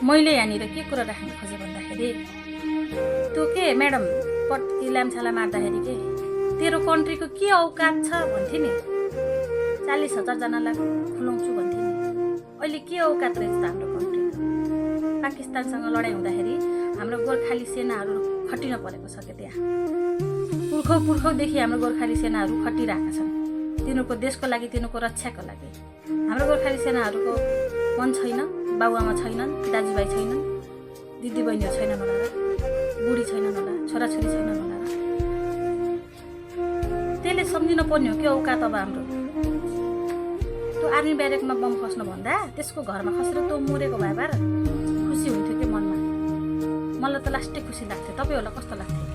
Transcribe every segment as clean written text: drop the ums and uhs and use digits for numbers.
मैले यहाँनिर के कुरा राख्न खोजेँ भन्दाखेरि त्यो के म्याडम पट्टी ल्याम्छाला मार्दाखेरि के तेरो कन्ट्रीको के औकात छ भन्थे नि 40,000 जनालाई खुलाउँछु भन्थे नि अहिले के औकात रहेछ त हाम्रो कन्ट्रीको पाकिस्तानसँग लडाइँ हुँदाखेरि हाम्रो गोर्खाली सेनाहरू खटिन परेको छ के त्यहाँ पुर्खौदेखि हाम्रो गोर्खाली सेनाहरू खटिरहेका छन् तिनीहरूको देशको लागि तिनीहरूको रक्षाको लागि हाम्रो गोर्खाली सेनाहरूको मन छैन बाबुआमा छैनन् दाजुभाइ छैनन् दिदीबहिनीहरू छैनन् होला र बुढी छैनन् होला छोराछोरी छैनन् होला र त्यसले सम्झिन पर्ने हो कि औकात अब हाम्रो त्यो आर्मी ब्यारेकमा बम खस्नुभन्दा त्यसको घरमा खसेर त्यो मरेको भए भएर खुसी हुन्थ्यो कि मनमा मलाई त लास्टै खुसी लाग्थ्यो तपाईँहरूलाई कस्तो लाग्थ्यो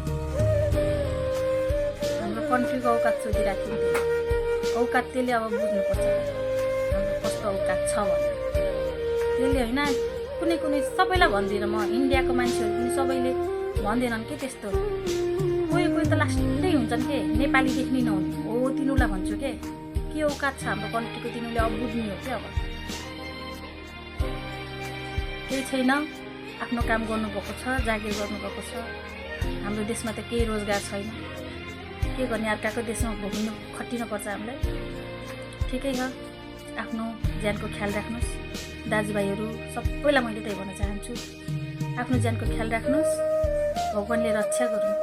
हाम्रो कन्ट्रीको औकात सोधिरहेको थियो औकात त्यसले अब बुझ्नुपर्छ हाम्रो कस्तो औकात छ भने त्यसले होइन कुनै सबैलाई भन्दिनँ म इन्डियाको मान्छेहरू पनि सबैले भन्दैनन् कि त्यस्तो कोही त लास्टै हुन्छन् के नेपाली देख्ने नहुने हो तिनीहरूलाई भन्छु के औकात छ हाम्रो कन्ट्रीको तिनीहरूले अब बुझ्ने हो कि अब केही छैन आफ्नो काम गर्नुभएको छ जागिर गर्नुभएको छ हाम्रो देशमा त केही रोजगार छैन के गर्ने अर्काको देशमा भोग्नु खटिनुपर्छ हामीलाई ठिकै छ आफ्नो ज्यानको ख्याल राख्नुहोस् दाजुभाइहरू सबैलाई मैले त्यही भन्न चाहन्छु आफ्नो ज्यानको ख्याल राख्नुहोस् भगवानले रक्षा गर्नु